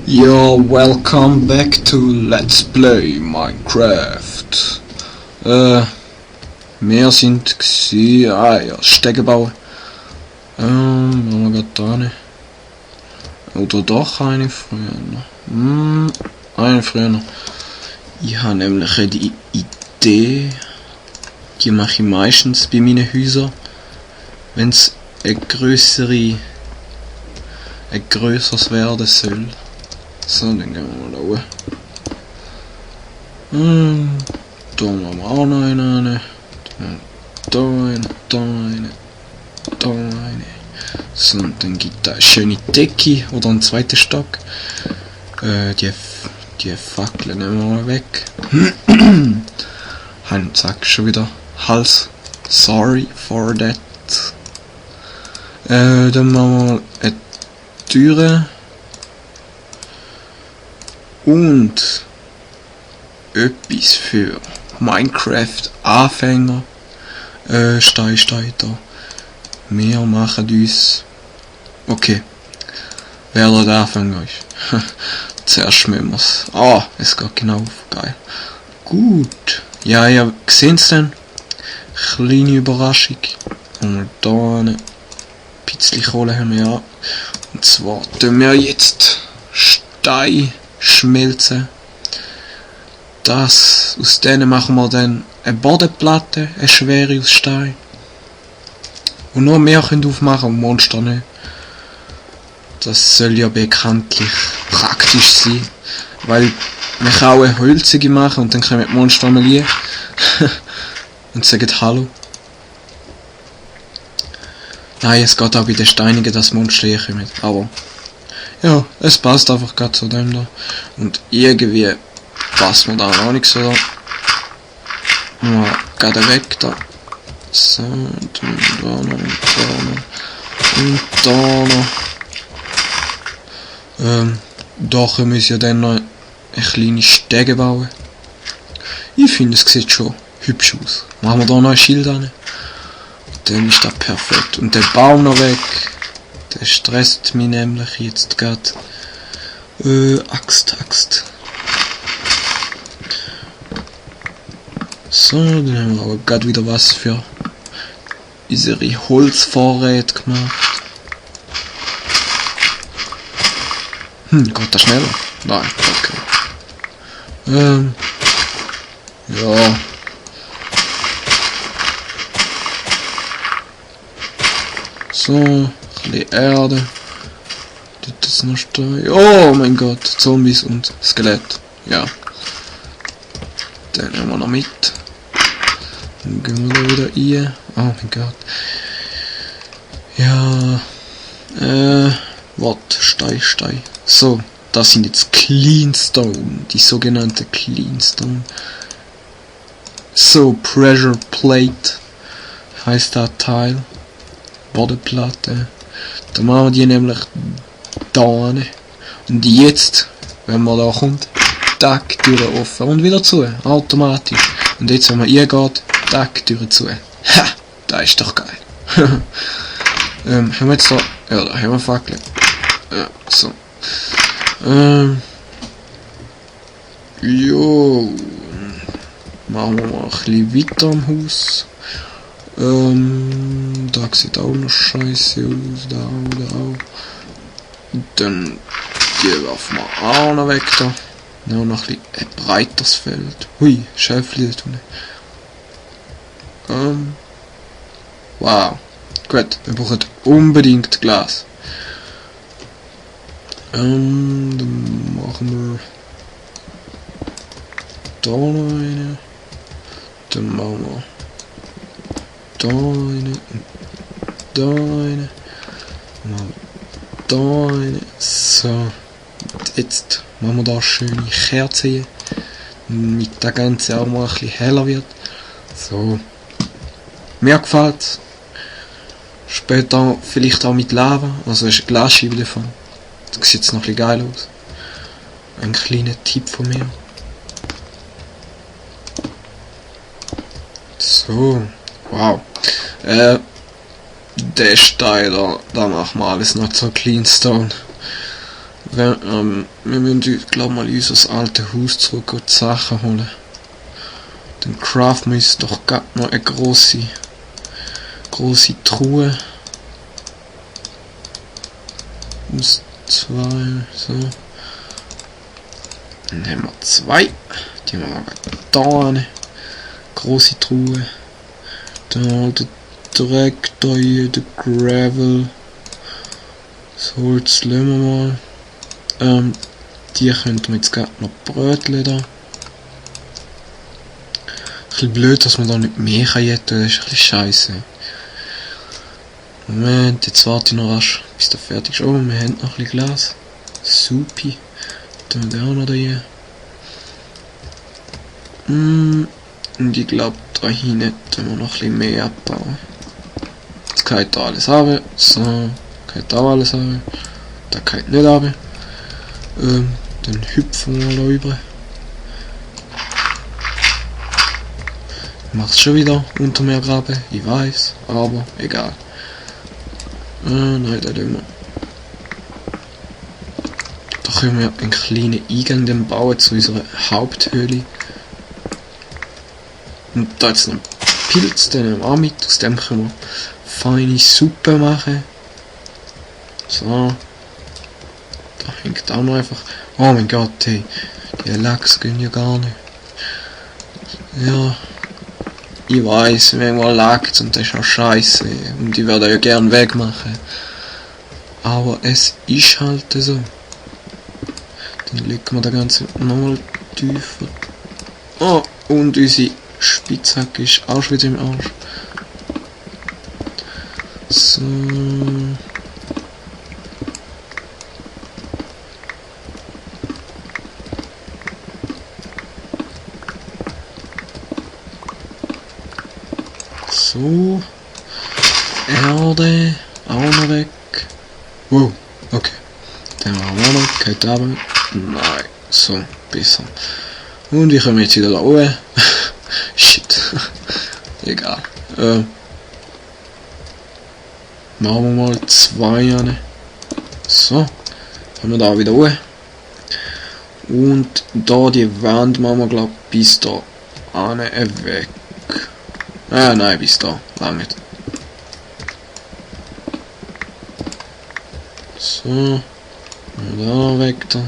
Yo, welcome back to Let's Play Minecraft. Wir sind Stege bauen. Machen wir gerade da nicht. Oder doch eine früher noch. Eine früher noch. Ich habe nämlich eine Idee. Die mache ich meistens bei meinen Häusern, wenn es ein grösseres werden soll. So, dann gehen wir mal da hoch. Da machen wir auch noch eine. Da eine. Da eine. So, und dann gibt es eine schöne Decke oder einen zweiten Stock. Die Fackeln nehmen wir mal weg. Zack, schon wieder Hals. Sorry for that. Dann machen wir eine Türe. Und etwas für Minecraft-Anfänger. Steht da. Wir machen uns... Okay. Wer da der Anfänger ist. Zuerst müssen wir es... es geht genau auf. Geil. Gut. Ja, ihr seht es dann. Kleine Überraschung. Und da ein bisschen Kohle haben wir ja. Und zwar tun wir jetzt Stein schmelzen. Aus denen machen wir dann eine Bodenplatte, eine schwere aus Stein. Und nur mehr können aufmachen und Monster nicht. Das soll ja bekanntlich praktisch sein. Weil man kann auch eine hölzige machen und dann kommen die Monster mal hier und sagen Hallo. Nein, es geht auch bei den Steinigen, dass Monster hier kommen. Aber ja, es passt einfach gerade zu dem da. Und irgendwie passt mir da auch nicht so. Mal gerade weg da. So, und da noch, und da noch. Da können wir ja dann noch eine kleine Stege bauen. Ich finde, es sieht schon hübsch aus. Machen wir da noch ein Schild an. Dann ist das perfekt. Und den Baum noch weg. Der stresst mich nämlich jetzt gerade. Axt. So, dann haben wir aber gerade wieder was für unsere Holzvorräte gemacht. Geht das schneller? Nein, okay. Ja. So, ein bisschen Erde. Dort ist noch Stein. Oh mein Gott, Zombies und Skelett. Ja. Den nehmen wir noch mit. Dann gehen wir da wieder rein. Oh mein Gott. Ja. Stein. So, das sind jetzt Cleanstone. Die sogenannte Cleanstone. So, Pressure Plate heißt das Teil. Bodenplatte. Da machen wir die nämlich da hin. Und jetzt, wenn man da kommt, tack, Türe offen und wieder zu, automatisch. Und jetzt, wenn man hier geht, tack, Türe zu. Ha, da ist doch geil. Haben wir jetzt da, ja, da haben wir Fackeln. Ja, so. Jo. Machen wir mal ein bisschen weiter am Haus. Da sieht auch noch scheiße aus, da auch. Und dann die werfen wir auch noch weg da. Noch ein breiteres Feld. Hui, Schäfli da tun. Wow. Gut, wir brauchen unbedingt Glas. Dann machen wir da noch eine. Dann machen wir da eine. Da eine. Da eine. So. Und jetzt machen wir da schöne Kerzen hier, damit das Ganze auch mal ein bisschen heller wird. So. Mir gefällt's. Später vielleicht auch mit Lava. Also ist eine Glasscheibe davon. Das sieht jetzt noch ein bisschen geil aus. Ein kleiner Tipp von mir. So. Wow. Der Stein da machen wir alles noch zur Cleanstone. Wir müssen uns, glaube mal in unser altes Haus zurück und die Sachen holen. Dann craften wir uns doch gerade noch eine grosse Truhe. Aus 2, so. Dann haben wir 2. Die haben wir da eine grosse Truhe. Da der Dreck, da hier der Gravel. Das Holz lassen wir mal. Die könnten wir jetzt gerade noch bröteln da. Ein bisschen blöd, dass man da nicht mehr jetten kann, das ist ein bisschen scheiße. Moment, jetzt warte ich noch rasch, bis der fertig ist. Oh, wir haben noch ein bisschen Glas. Supi. Tun wir auch noch da hier. Und ich glaube, da hinten tun wir noch ein bisschen mehr abbauen. Jetzt kann ich da alles haben. So, kann ich da alles haben. Da kann ich nicht haben. Dann hüpfen wir mal da rüber. Ich mach's schon wieder unter mir graben, ich weiß, aber egal. Nein, da tun wir. Da können wir einen kleinen Eingang bauen zu unserer Haupthöhle. Und da jetzt noch einen Pilz, den nehmen wir auch mit, aus dem können wir feine Suppe machen. So. Da hängt auch noch einfach. Oh mein Gott, hey, die Lachs gehen ja gar nicht. Ja. Ich weiss, manchmal lagt's und das ist auch scheiße. Und ich würde ja gern wegmachen. Aber es ist halt so. Dann legen wir das Ganze nochmal tiefer. Oh, und unsere Spitzhacke ist auch schon wieder im Arsch. So. So. Erde. Auch noch weg. Wow. Okay. Den haben wir auch noch. Geht aber. Nein. So. Besser. Und ich komme jetzt wieder da oben. Shit. Egal. Machen wir mal 2 an. So. Kommen wir da wieder oben. Und da die Wand machen wir, glaube ich, bis da an weg. Nein, bis da. Lang nicht. So. Da weg da.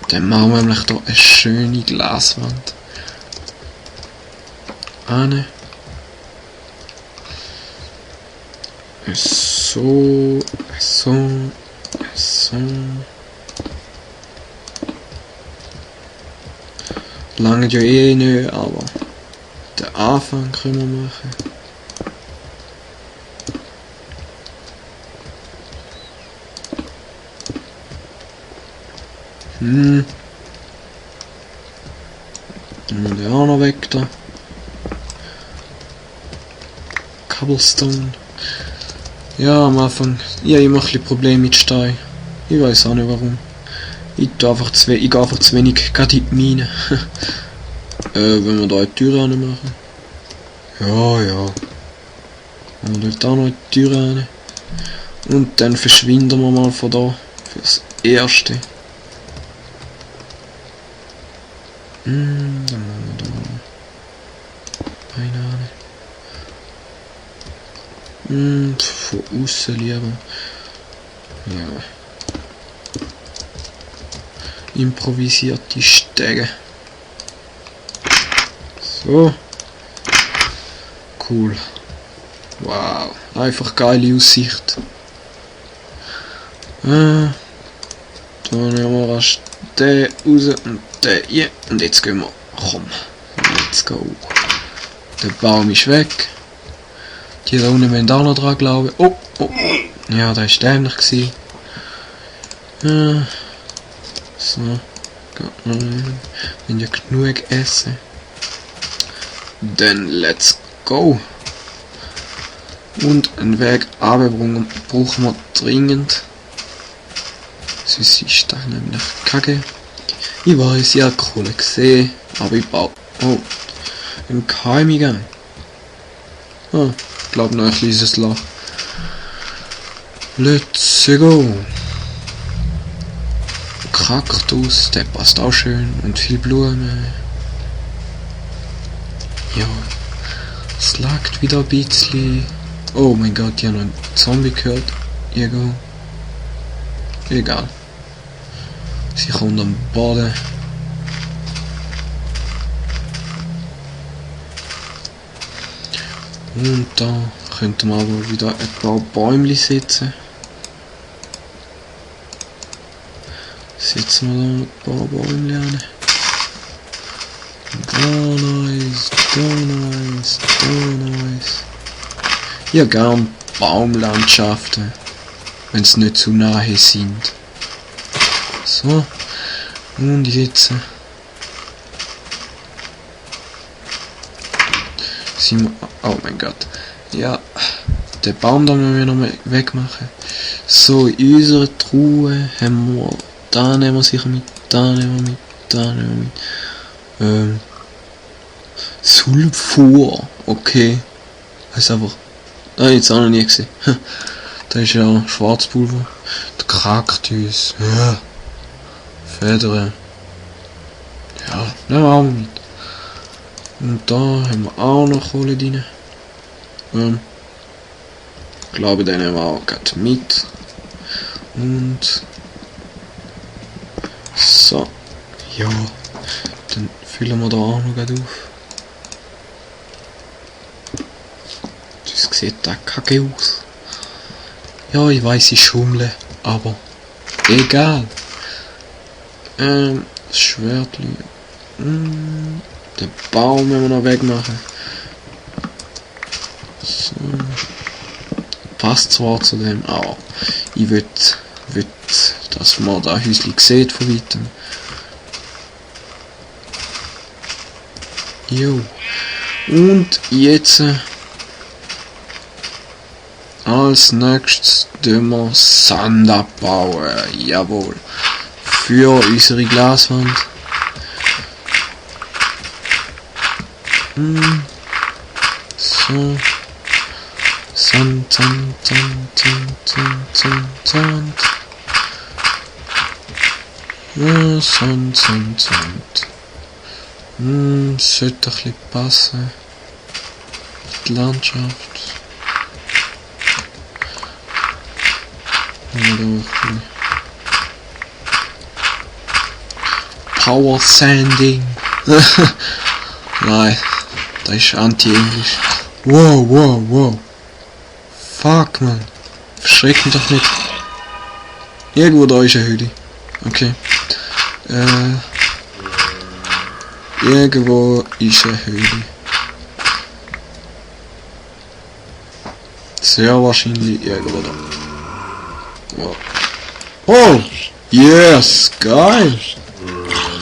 Dann machen wir nämlich da eine schöne Glaswand. Ane. So. Lange ja eh nicht, aber den Anfang können wir machen. Dann müssen wir auch noch weg da. Cobblestone. Ja, am Anfang. Ich habe immer ein bisschen Probleme mit Stein. Ich weiß auch nicht warum. Ich gehe einfach zu wenig gerade in die Mine. Wenn wir da eine Tür machen. Ja. Und dort auch noch eine Tür rein. Und dann verschwinden wir mal von da. Fürs Erste. Dann machen wir da noch eine. Von außen lieber. Ja. Improvisierte Stege. So. Cool. Wow. Einfach geile Aussicht. Dann nehmen wir rasch den raus und den hier. Und jetzt gehen wir. Komm. Let's go. Der Baum ist weg. Die da unten müssen auch noch dran glauben. Oh. Ja, das war dämlich gewesen. So. Wir haben ja genug essen. Dann let's go. Und einen Weg runter brauchen wir dringend. Sonst ist das nämlich kacke. Ich weiß, ich habe Kohle gesehen, aber ich baue. Oh, ein Keimiger. Ich glaube noch ein kleines Loch. Let's go. Kaktus, der passt auch schön. Und viel Blumen. Ja. Es lag wieder ein bisschen. Oh mein Gott, ich habe noch einen Zombie gehört. Irgendwo. Egal. Sie kommt am Boden. Und da könnten wir aber wieder ein paar Bäumchen setzen. Setzen wir da ein paar Bäumchen an. Da nice. Ja, gern Baumlandschaften, wenn es nicht zu nahe sind. So, und jetzt sind wir. Oh mein Gott. Ja, den Baum da müssen wir noch mal wegmachen. So, in unserer Truhe haben wir. Da nehmen wir sicher mit, da nehmen wir mit. Sulfur, okay. Heißt einfach. Jetzt auch noch nie gesehen. Da ist ja Schwarzpulver. Der Kaktus. Ja. Federn. Ja, nehmen wir auch mit. Und da haben wir auch noch Kohle drin. Ich glaube, den nehmen wir auch gerade mit. Und so. Ja. Dann füllen wir da auch noch gerade auf. Das sieht da kacke aus. Ja, ich weiß, ich schummle, aber egal. Das Schwertli. Den Baum müssen wir noch wegmachen. So. Passt zwar zu dem, aber ich will, dass man da Häuschen sieht von weitem. Jo. Und jetzt als nächstes tun wir Sand abbauen. Jawohl. Für unsere Glaswand. So. Sand. Ja, Sand. Sollte ein bisschen passen. Die Landschaft. Power Sanding. Nein, das ist anti-englisch. Wow. Fuck, man. Verschreck mich doch nicht. Irgendwo da ist eine Höhle. Okay. Irgendwo ist eine Höhle. Sehr wahrscheinlich irgendwo da. Ja. Oh! Yes! Geil!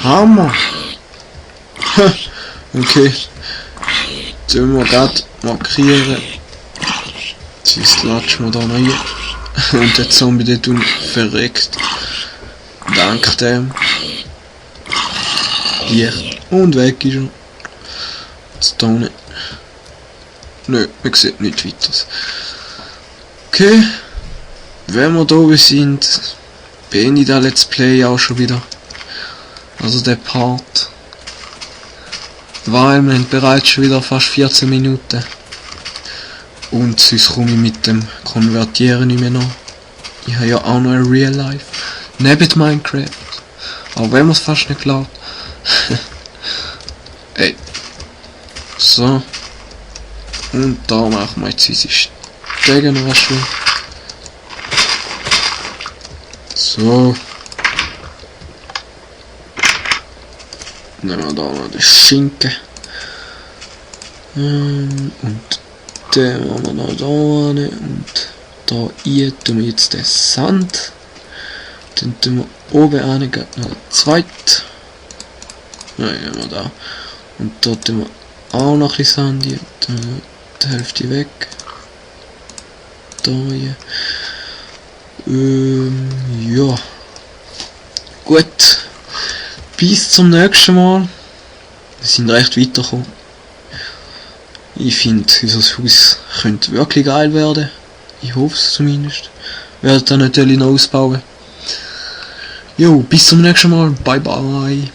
Hammer! Okay. Tun wir gerade markieren. Jetzt latschen wir da noch rein. Und der Zombie dort unten verreckt. Dank dem. Licht. Und weg ist er. Jetzt da unten. Nö, man sieht nichts weiteres. Okay. Wenn wir da oben sind, beende ich das Let's Play auch schon wieder. Also der Part. Weil wir haben bereits schon wieder fast 14 Minuten. Und sonst komme ich mit dem Konvertieren nicht mehr nach. Ich habe ja auch noch ein Real Life. Neben Minecraft. Aber wenn man es fast nicht glaubt. Ey. So. Und da machen wir jetzt unsere Stege noch was schön. So. Nehmen wir da noch den Schinken. Und den machen wir noch da rein. Und da rein tun wir jetzt den Sand. Dann tun wir oben rein noch den zweiten. Nein, nehmen wir da. Und da tun wir auch noch ein bisschen Sand hier. Dann tun wir die Hälfte weg. Da hier. Ja. Gut. Bis zum nächsten Mal. Wir sind recht weitergekommen. Ich finde, unser Haus könnte wirklich geil werden. Ich hoffe es zumindest. Wir werden dann natürlich noch ausbauen. Jo, bis zum nächsten Mal. Bye bye.